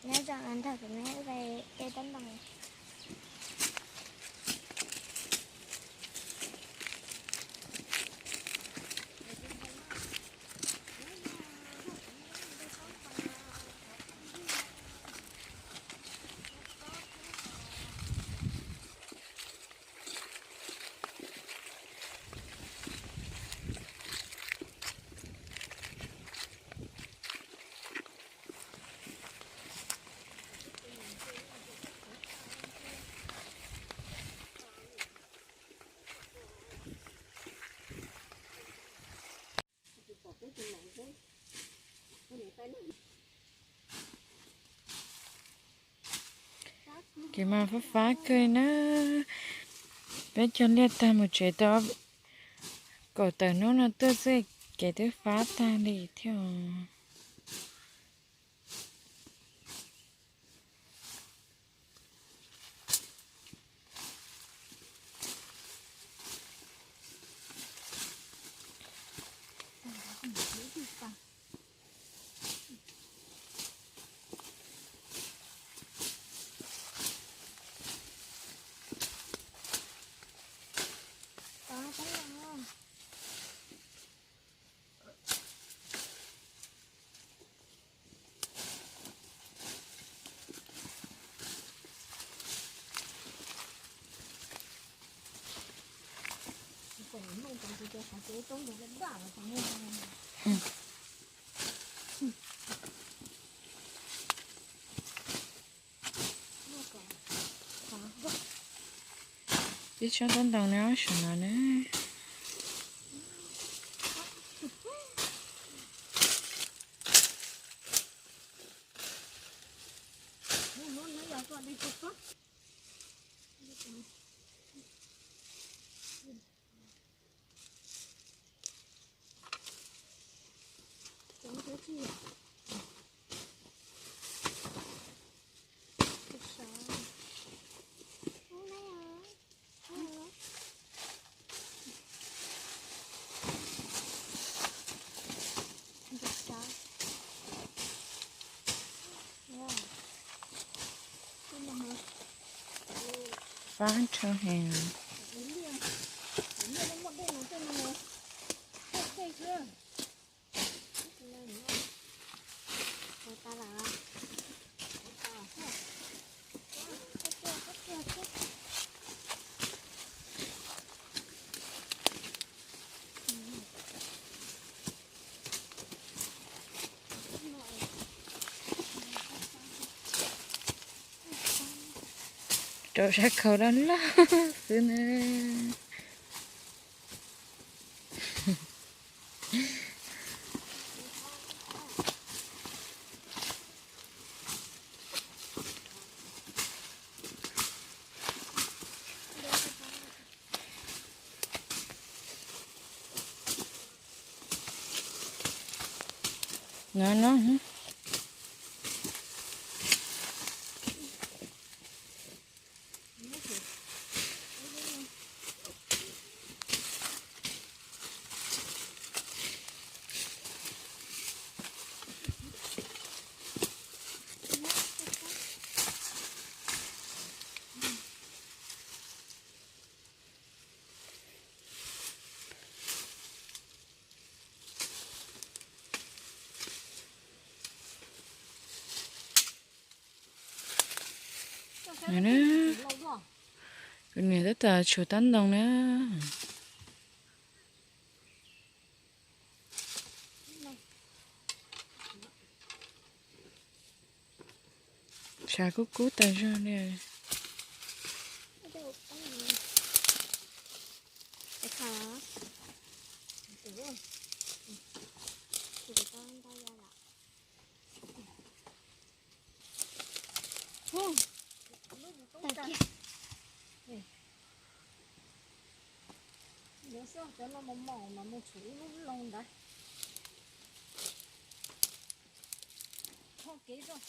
Nyob zoo na, nrog kuv neb ua ke de tsob ntoo. Kev mas fab fab kawg na. Peb cog liaj tag mus tsev tau kaum tawm hnub no tuaj xwb kev twb fab tag li thiab. Ib tsob tsob ntoo no saum no na. Fab nrhau heev. Rau sab khau loj loj xwb na. No no. Kuv niam tab tom tshuav tsob ntoo na. Tshav kub kub tas zog li. Yuav xwb, cov no mos mos mas mus tshuav ib lub loo ntawd. Tho kev rau.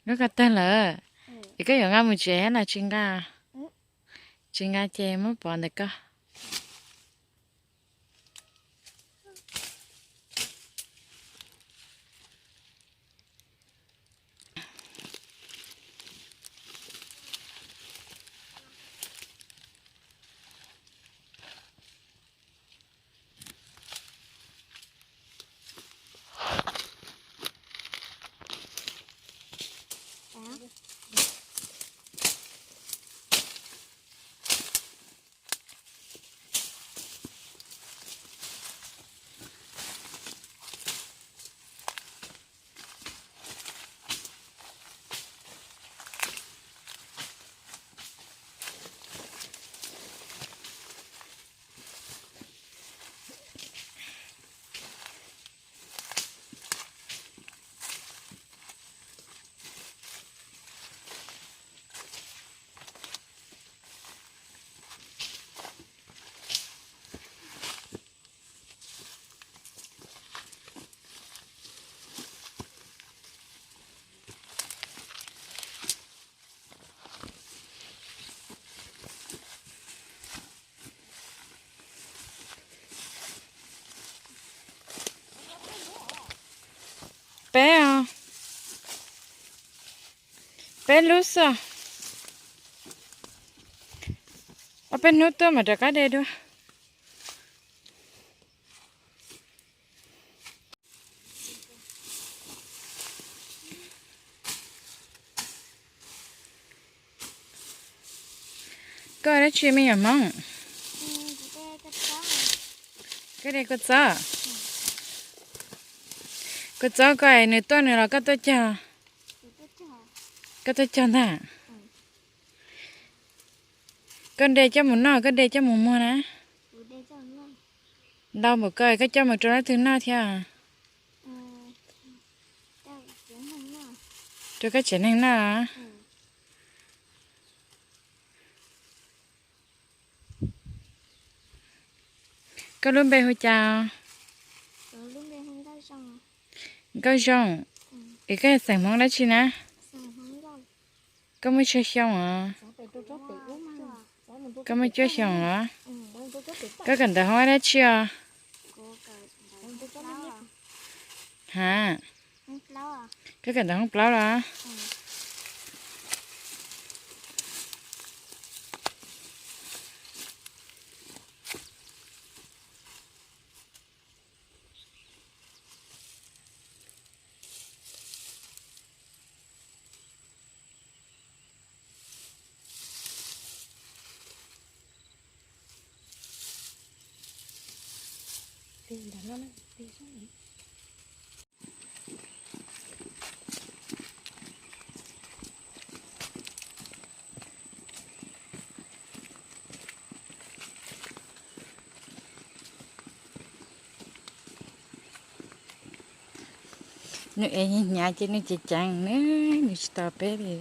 Lub ko tawg lawm, es koj yuav nqa mus tsev no tsis nqa? Tsis nqa ces muab pov ntawm koj. Peb os, peb lub xwb. Ob peb hnub tuaj mam rov qab de dua. Koj dab tsi me nyuam Hmoob? Koj de kua txob? Kua txob koj nws tuaj nws los koj tuaj cog? Koj tuaj cog ntag. Koj de coj mus noj, koj de coj mus muag na? Ntau npaum koj, koj coj mus rau leej twg noj thiab? Rau koj tsev neeg noj. Koj lub npe hu cas? Nkauj Zoo. Es koj yog xeem Hmoob dab tsi na? Koj muaj tsawg xyoo os? Koj muaj cuaj xyoo los? Koj kawm ntawv hoob dab tsi os? Ha, koj kawm ntawv hoob plaub los? Nws ev hnyav ces nws ceev ceev na, nws tsis tos peb li.